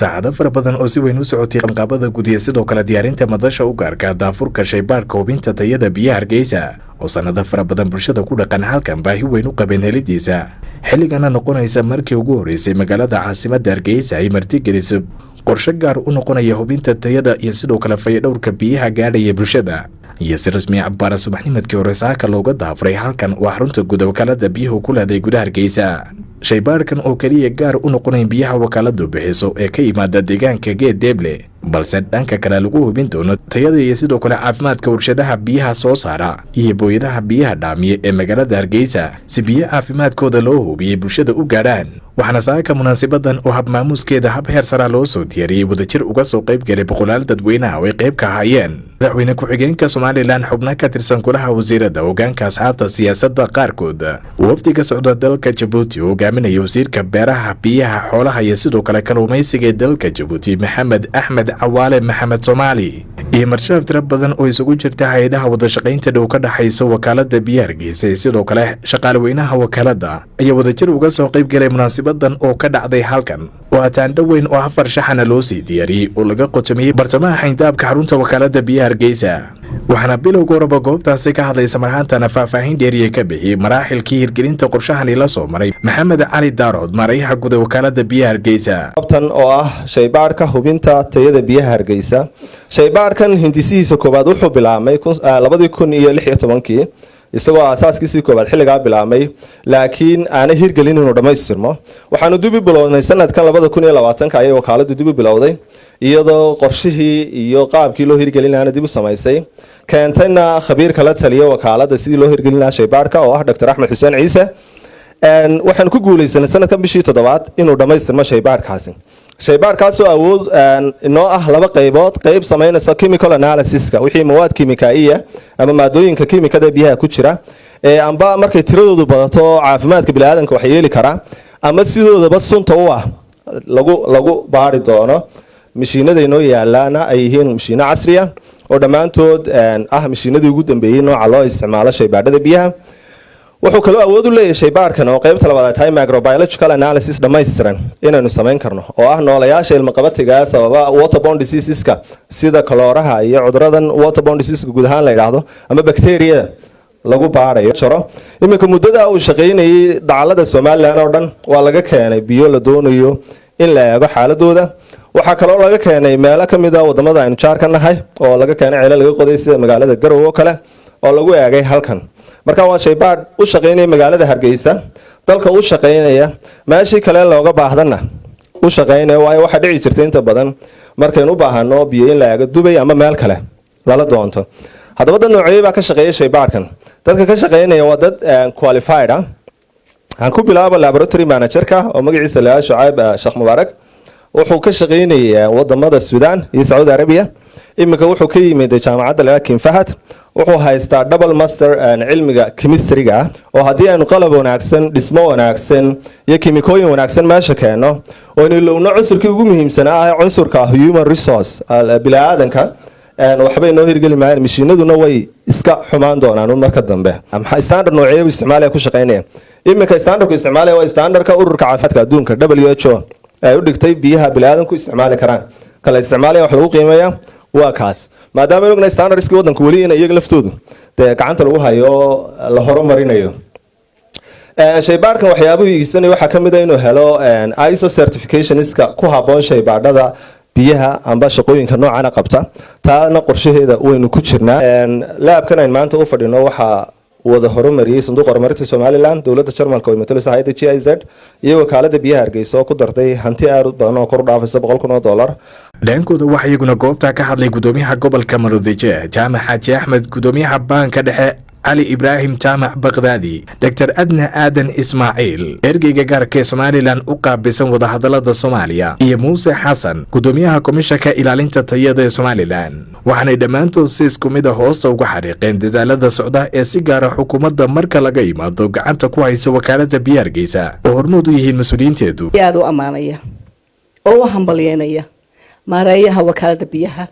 Saacado fara badan oo si weyn u socotay qabanqaabada guud iyo sidoo kale diyaarinta madasha u gaarka daafurka shaybaadhka hubinta tayada biyaha Hargeysa, oo sanado fara badan bulshada ku dhaqan halkan baahi weyn u qabeen helidiisa, xilligana noqonaysa markii ugu horeysay magaalada caasimadda Hargeysa ay martigeliso qorshe gaar u noqonaya hubinta tayada iyo sidoo kale fayadhowrka biyaha gaadhaya bulshada, iyo si rasmi cabbaara subaxnimadkii hore saaka looga daafuray halkan oo xarunta guud wakaalada biyuhu ku leeday gudaha Hargeysa. Shaybaadhkan oo keliya gaar u noqonayn biyaha wakaaladu bixiso ee ka yimaada deegaanka Geed Deeble, balse dhanka kale lagu hubin doono tayada iyo sidoo kale caafimaadka warshadaha biyaha soo saara iyo booyadaha biyaha dhaamiya ee magaalada Hargeysa, si biyo caafimaadkooda loo hubiyey bulshada u gaadhaan. Waxaana saaka munaasibadan oo hab maamuuskeeda hab heer sara loo soo diyaariyey wadajir uga soo qayb galay boqolaal dadweynaha oo ay qayb ka ahaayeen madaxweyne ku-xigeenka Somaliland, xubno ka tirsan golaha wasiirada, hogaanka asxaabta siyaasadda qaarkood, wafdi ka socda dalka Jabuuti oo hogaaminaya wasiirka beeraha, biyaha, xoolaha iyo sidoo kale kalluumaysiga ee dalka Jabuuti, Maxamed Axmed Cawaale Maxamed Soomaali, iyo marshaaf tiro badan oo isugu jirta hay-adaha wadashaqaynta dhow ka dhexaysa wakaalada biyaha Hargeysa iyo sidoo kale shaqaalweynaha wakaalada ayaa wadajir uga soo qayb galay munaasibadan oo ka dhacday halkan oo ataandho weyn oo afar shaxana loo sii diyaariyey oo laga qotomiyey bartamaha xayndaabka xarunta wakaalada biyaha Hargeysa. Waxaana bilowga horeba goobtaasi ka hadlay, samarhaantana faahfaahin dheeriya ka bixiyey maraaxilkii hirgelinta qorshahani la soo maray Maxamed Cali Daarood, maarayaha guud ee wakaalada biyaha Hargeysa. Goobtan oo ah shaybaadhka hubinta tayada biyaha Hargeysa, shaybaadhkan hindisihiisa koowaad wuxuu bilaabmay 2016-kii, isagoo aasaaskiisii koowaad xilligaa bilaabmay, laakiin aanay hirgelin inuu dhammaystirmo. Waxaanu dib u bilownay sanadkan 2020-ka ayay wakaaladu dib u bilowday, iyadoo qorshihii iyo qaabkii loo hirgelin lahaana dib u samaysay, keentayna khabiir kala taliya wakaalada sidii loo hirgelin lahaa shaybaadhka, oo ah Dr Axmed Xuseen Ciise. Waxaan ku guuleysanay sanadkan bishii toddobaad inuu dhammaystirmo shaybaadhkaasi, shaybaadhkaasoo awood inoo ah laba qaybood: qayb samaynaysa chemical analysiska, wixii mawaad kimikaiya ama maadooyinka kimikada biyaha ku jira ee amba markay tiradoodu badato caafimaadka biniaadanka wax yeeli karaa ama sidoodaba sunta u ah, lagu baari doono. Mashiinada inoo yaalaana ay yihiin mashiino casriya oo dhammaantood ah mashiinadii ugu dambeeyey nooca loo isticmaalo shaybaadhada biyaha. Wuxuu kaloo awood u leeyahay shaybaadhkan, oo qaybta labaad ay tahay microbiological analysis dhammaystiran inaynu samayn karno, oo ah noolayaasha ilmaqabatiga sababa waterborne diseaseska, sida kolooraha iyo cuduradan waterborne diseaseska guud ahaan la yidhaahdo, ama bacteriyada lagu baarayo jaro. Iminka muddada uu shaqaynayay, dacalada Somaliland oo dhan waa laga keenay biyo la doonayo in la eego xaaladooda. Waxaa kaloo laga keenay meelo ka mid a wadamada aynu jaar ka nahay, oo laga keenay ceelo laga qoday, sida magaalada Garowe oo kale, oo lagu eegay halkan. Marka waa shaybaadh u shaqaynaya magaalada Hargeysa, dalka u shaqaynaya, meeshii kale looga baahdana u shaqaynaya, waayo waxaa dhici jirta inta badan markaynu u baahano biyo in la eego, Dubay ama meel kale lala doonto. Haddaba dad noociyey baa ka shaqeeya shaybaadhkan? Dadka ka shaqaynaya waa dad qualified ah. Aan ku bilaabo laboratory managerka, oo magaciisa la Shucayb Sheekh Mubaarak. Wuxuu ka shaqaynayay wadamada Suudaan iyo Sacuudi Arabiya. Iminka wuxuu ka yimid jaamacadda la King Fahad. Wuxuu haystaa double master cilmiga chemistryga ah, oo haddii aynu qalab wanaagsan, dhismo wanaagsan iyo kimikooyin wanaagsan meesha keenno, oo aynu ilowno cunsurkii ugu muhiimsanaa ah, cunsurka human resource, bini-aadanka, waxbay noo hirgeli maayaan, mashiinaduna way iska xumaan doonaan marka dambe. Standard noocyo isticmaalaya ku shaqeynaya? Iminka standardku isticmaalaya waa standardka Ururka Caafimaadka Adduunka, WHO, ay u dhigtay biyaha biniaadanku isticmaali karaan. Kala isticmaalaya wax lagu qiimeeya waa kaas, maadaama aynu ognahay standardskii waddanku weli in iyaga laftoodu dee gacanta lagu hayo, la horumarinayo. Shaybaadhkan waxyaabuhu iisanaya waxaa ka mid a inuu helo ISO certificationska ku habboon shaybaadhada biyaha amba shaqooyinka noocana qabta. Taana qorshaheeda waynu ku jirnaa. Labkan aynu maanta u fadhino waxaa wada horumariyey Sanduuqa Horumarinta Somaliland, dowladda Jarmalka oo matalaysa hay'adda GIZ, iyo Wakaalada Biyaha Hargeysa oo ku dartay hanti aad u badan oo kor u dhaafaysa $100,000. Dhankooda waxaa iyaguna goobta ka hadlay gudoomiyaha gobolka Maroodije, Jaamac Xaaji Axmed, gudoomiyaha Baanka Dhexe, Cali Ibraahim Jaamac Bakdaadi, Doctor Adna Aadan Ismaaciil, ergeyga gaarka ee Somaliland u qaabilsan wadahadalada Soomaaliya, iyo Muuse Xasan, gudoomiyaha Komishanka Ilaalinta Tayada ee Somaliland. Waxaanay dhammaantood si isku mid a hoosta uga xariiqeen dadaalada socda ee si gaara xukuumadda marka laga yimaado gacanta ku haysa wakaalada biyo Hargeysa, oo hormood u yihiin mas-uuliyiinteedu. Aada u ammaanaya oo u hambalyeynaya maareeyaha wakaalada biyaha,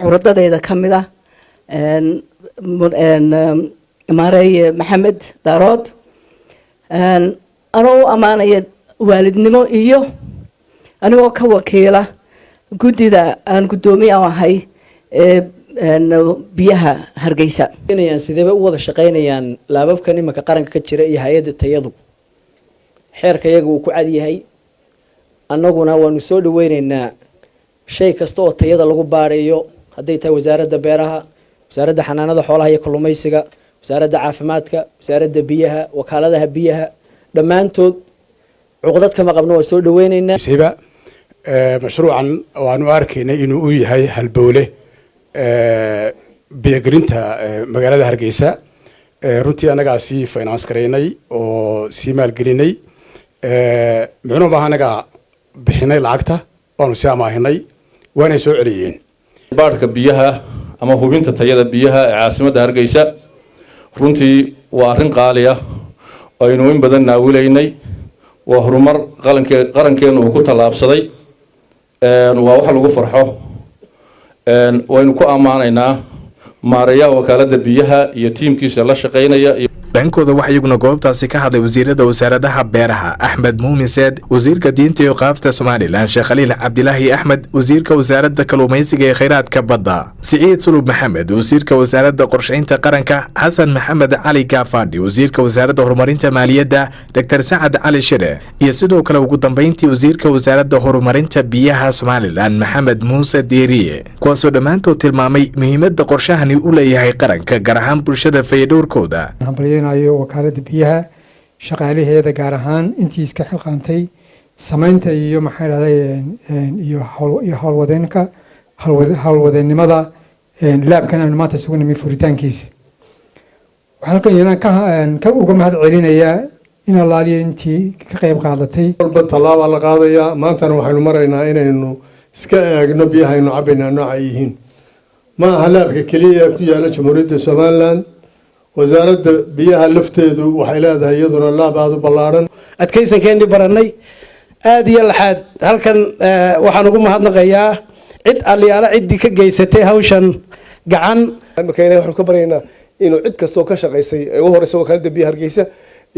curadadeeda ka mid ah, maareeye Maxamed Daarood, anoo u ammaanaya waalidnimo iyo Anigoo ka wakiila guddida aan guddoomiye ahay ee biyaha Hargeysa. Sideebay u wada shaqaynayaan laababkan imanka qaranka ka jira iyo hay-adda tayadu? Xeerka iyaga wuu ku cadyahay. Annaguna waanu soo dhaweyneynaa shay kasta oo tayada lagu baarayo, hadday tahay Wasaaradda Beeraha, Wasaaradda Xanaanada Xoolaha iyo Kalluumaysiga, Wasaaradda Caafimaadka, Wasaaradda Biyaha, wakaaladaha biyaha, dhammaantood cuqdad kama qabno, waa soo dhaweyneynaa. Hiba, mashruucan waanu arkaynay inuu u yahay halbowle biyogelinta magaalada Hargeysa. Runtii annagaa sii finance garaynay oo sii maalgelinay. Micnuhu maaha annagaa bixinay lacagta, waanu sii amaahinay, waanay soo celiyeen. Baadhka biyaha ama hubinta tayada biyaha ee caasimadda Hargeysa runtii waa arrin qaali ah aynu in badan naawilaynay. Waa horumar qalanke qarankeenu uu ku tallaabsaday, waa wax lagu farxo. Waynu ku ammaanaynaa maareeyaha wakaaladda biyaha iyo tiimkiisa la shaqaynaya. Dhankooda waxaa iyaguna goobtaasi ka hadlay wasiirada wasaaradaha beeraha Axmed Muumin Seed, wasiirka Diinta iyo Qaabta Somalilan Sheekh Khaliil Cabdilaahi Axmed, wasiirka Wasaaradda Kalluumaysiga ee Khayraadka Badda Siciid Sulub Maxamed, wasiirka Wasaaradda Qorshaynta Qaranka Xasan Maxamed Cali Gaafadhi, wasiirka Wasaaradda Horumarinta Maaliyadda Doctor Sacad Cali Shire, iyo sidoo kale ugu dambeyntii wasiirka Wasaaradda Horumarinta Biyaha Somalilan Maxamed Muuse Diiriye, kuwaasoo dhammaantood tilmaamay muhiimadda qorshahani u leeyahay qaranka, gaar ahaan bulshada fayadhowrkooda. Hambalyeynayo wakaaladda biyaha, shaqaalaheeda, gaar ahaan intii iska xilqaantay samaynta iyo, maxaa dhahday, iyo howlwadeenka, howlwadeennimada laabkan aanu maanta isugu nimi furitaankiisa. Waxaan halkan iyana ka uga mahad celinayaa in allaaliya intii ka qayb qaadatay. Walba tallaabaa la qaadayaa. Maantana waxaynu maraynaa inaynu iska eegno biyahaynu cabaynaa nooca ay yihiin. Ma aha laabka keliya ku yaala Jamhuuriyadda Somaliland. Wasaaradda Biyaha lafteedu waxay leedahay iyaduna laab aada u ballaadhan. Adkaysankeenii barannay aada iyo laxaad. Halkan waxaan ugu mahadnaqayaa cid aliyaalo ciddii ka geysatay hawshan gacan. Marka Ilahay waxaanu ka baryaynaa inuu cid kastoo ka shaqaysay, ee u horeysa Wakaaladda Biyaha Hargeysa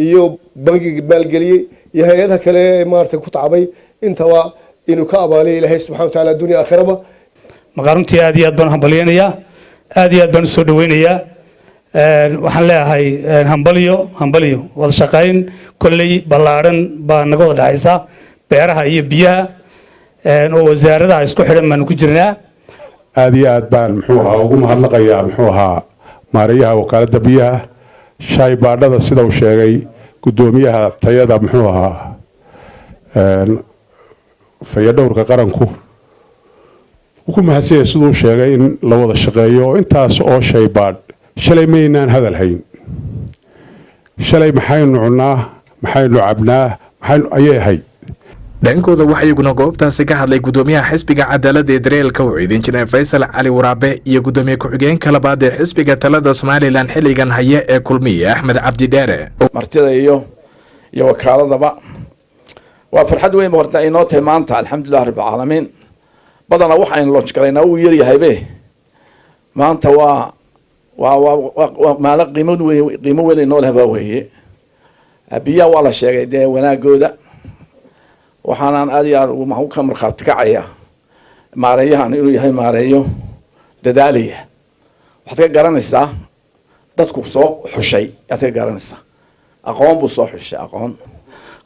iyo bangiga maalgeliyey iyo hay-adaha kale ee maarata ku tacbay intaba, inuu ka abaaliyo Ilaahay subxana wa taala addunya aakhiraba. Markaa runtii aad iyo aad baan hambalyeynayaa, aad iyo aad baan usoo dhaweynayaa. Waxaan leeyahay hambalyo, hambalyo. Wada shaqayn kolley ballaadhan baa naga wada dhexaysa beeraha iyo biyaha oo wasaaradaha isku xidhan baanu ku jirnaa. Aada iyo aad baan, muxuu ahaa, ugu mahadnaqayaa, muxuu ahaa, maareeyaha Wakaaladda Biyaha. Shaybaadhada, sida uu sheegay guddoomiyaha tayada, muxuu ahaa, fayadhowrka qaranku wuu ku mahadsanyay siduu sheegay in la wada shaqeeyo intaas oo shaybaadh. Shalay maynaan hadal hayn. Shalay maxaynu cunnaa, maxaynu cabnaa, maxaynu ayay ahayd. Dhankooda waxaa iyaguna goobtaasi ka hadlay gudoomiyaha Xisbiga Cadaaladda ee Daryeelka u Injineer Faysal Cali Waraabe iyo gudoomiye ku-xigeenka labaad ee xisbiga talada Somalilan xilligan haya ee Kulmiye Axmed Cabdi Dheere. Martida iyo wakaaladaba waa farxad weyn ba horta inoo tahay maanta. Alxamdulilah rabbilcaalamiin. Badanaa waxaynu launch garaynaa uu yaryahaybe, maanta waa maalin qiimo weyn, qiimo weyn inoo leh baa weeye. Biyaha waa la sheegay dee wanaagooda. Waxaanaan aad iyo aad ugu ka markhaati kacaya maareeyahan inuu yahay maareeyo dadaalaya. Waxaad ka garanaysaa dadku soo xushay, ayaad ka garanaysaa. Aqoon buu soo xushay, aqoon,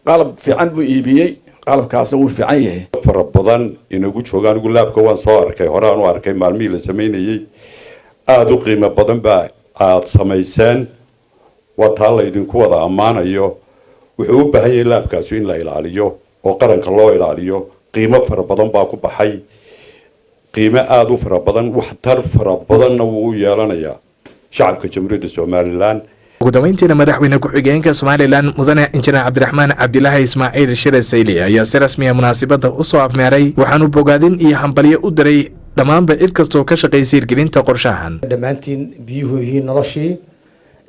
qalab fiican buu iibiyey, qalabkaasna wuu fiican yahay. Fara badan inagu jooga. Anigu laabka waan soo arkay, hore aan u arkay maalmihii la samaynayey. Aada u qiimo badan baa aada samayseen, waa taa la idinku wada ammaanayo. Wuxuu u baahan yahay laabkaasi in la ilaaliyo oo qaranka loo ilaaliyo. Qiimo fara badan baa ku baxay, qiimo aada u fara badan. Waxtar fara badanna wuu u yeelanayaa shacabka Jamhuuriyadda Somalilan. Ugu dambeyntiina madaxweyne ku-xigeenka Somalilan mudane Injineer Cabdiraxmaan Cabdilaahi Ismaaciil Shire Sayli ayaa si rasmiya munaasabadda usoo afmeeray. Waxaanu bogaadin iyo hambalyo u diray dhammaanba cid kastoo ka shaqaysay hirgelinta qorshahan. Dhammaantiin biyuhu yihiin noloshii,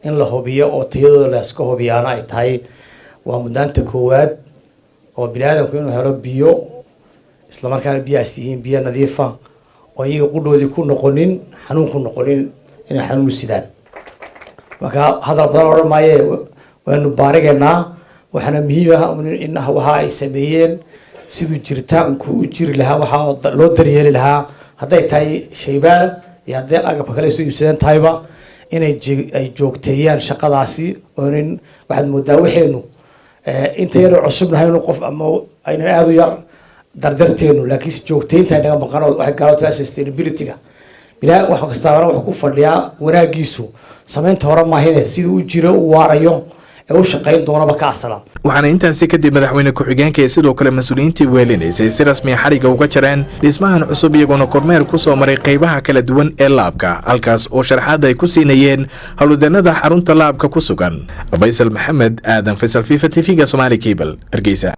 in la hubiyo oo tayadooda la iska hubiyaana ay tahay waa mudnaanta koowaad oo bini aadamku inuu helo biyo, islamarkaana biyahaas yihiin biyo nadiifa oo iyaga qudhoodii ku noqonin xanuun, ku noqonin inay xanuun sidaan. Marka hadal badan odhan maaye, waynu baarigaynaa. Waxaana muhiim ah in waxa ay sameeyeen Siduu jiritaanku u jiri lahaa, waxaa loo daryeeli lahaa, hadday tahay shaybaal iyo hadday agabka kale soo iibsadeen tahayba, inay ay joogteeyaan shaqadaasi. Oo nin waxaad moodaa waxaynu inta yaroo cusubnahay inuu qof ama aynan aada u yar dardarteenu, laakiinse joogteynta ay naga maqan oo waxay gaaloo sustainability-ga. Bilaa wax kastaabana wuxuu ku fadhiyaa wanaagiisu samaynta hore maahine, siduu u jiro, u waarayo ee u shaqayn doonaba ka asala. Waxaana intaasi kadib madaxweyne ku-xigeenka iyo sidoo kale mas-uuliyiintii weelinaysay si rasmiya xadhigga uga jareen dhismahan cusub, iyagoona kormeer ku soo maray qaybaha kala duwan ee laabka, halkaas oo sharaxaad ay ku siinayeen howlwadeennada xarunta laabka ku sugan. Faysal Maxamed Aadan, Faysal Fifa TV-ga Somaali Cable, Hargeysa.